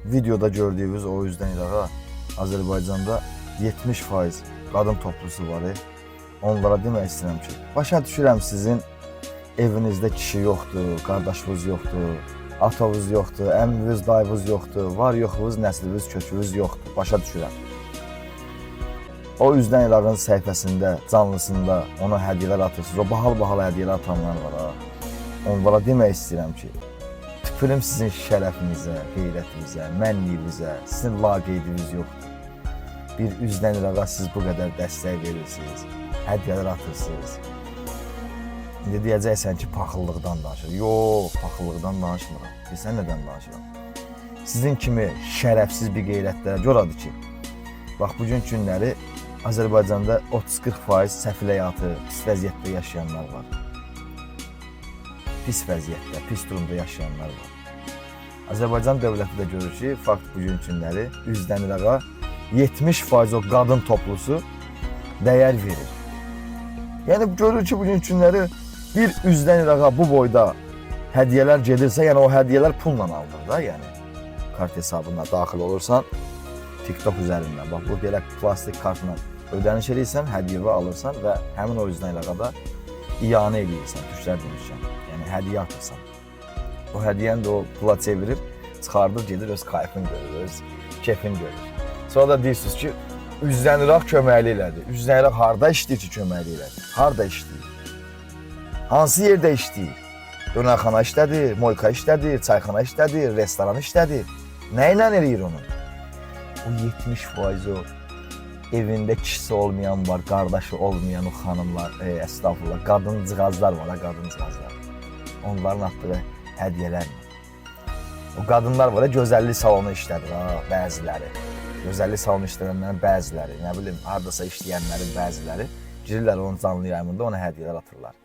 Videoda gördüyünüz o üzdən İrağa Azərbaycanda 70% qadın toplusu var. Onlara demək istəyirəm ki, başa düşürəm sizin evinizdə kişi yoxdur, qardaşınız yoxdur, atovuz yoxdur, əmviniz, dayınız yoxdur, var yoxunuz, nəsliniz, kökünüz yoxdur. Başa düşürəm. O üzdən İrağın səhifəsində, canlısında ona hədiyyələr atırsınız. O bahalı-bahalı hədiyyələr atanlar var ha. Onlara demək istəyirəm ki, tüpürüm sizin şərəfinizə, qeyrətinizə, mənliyinizə, sizin laqeydiniz yoxdur. Bir üzdən İrağa siz bu qədər dəstək verirsiniz, hədiyyələr atırsınız. İndi deyəcəksən ki, paxıllıqdan danışır. Yox, paxıllıqdan danışmıram. Bilsən nədən danışıram? Sizin kimi şərəfsiz bir qeyrətlərə görədir ki, bax bugün günləri Azərbaycanda 30-40% səfil həyatı, pis vəziyyətdə yaşayanlar var. Pis vəziyyətdə, pis durumda yaşayanlar var. Azərbaycan dövləti də görür ki, fakt bugün günləri üzdən İrağa 70% o qadın toplusu dəyər verir. Yəni görür ki, bugün günləri bir üzdən İrağa bu boyda hədiyyələr gedirsə, yəni o hədiyyələr pulla alınır da, yəni kart hesabına daxil olursan TikTok üzərindən, bax bu belə plastik kartla ödəniş eləyirsən, hədiyyəni alırsan və həmin o üzdən İrağa da iyanə eləyirsən, türklər demişəm. Yəni hədiyyə atırsan. O hədiyyəni də o pula çevirir, çıxardır, gedir öz kayfın görür, öz kefin görür. Sonra da deyirsiniz ki, üzdən İraq köməkli elədi. Üzdən İraq harda işləyir ki, köməkli elədi? Harda işləyir? Hansı yerdə işləyir? Dönərxana işlədir, moyka işlədir, çayxana işlədir, restoran işlədir. Nə ilə eləyir onu? O 70% o evində kişisi olmayan var, qardaşı olmayan o xanımlar, əstəğfurullah, qadıncığazlar var ha, qadıncığazlar. Onların atdığı hədiyyələrlə. O qadınlar var ya, gözəllik salonu işlədir ha, bəziləri. Gözəllik salonu işlədənlərin bəziləri, nə bilim, hardasa işləyənlərin bəziləri girirlər onun canlı yayımında ona hədiyyələr atırlar.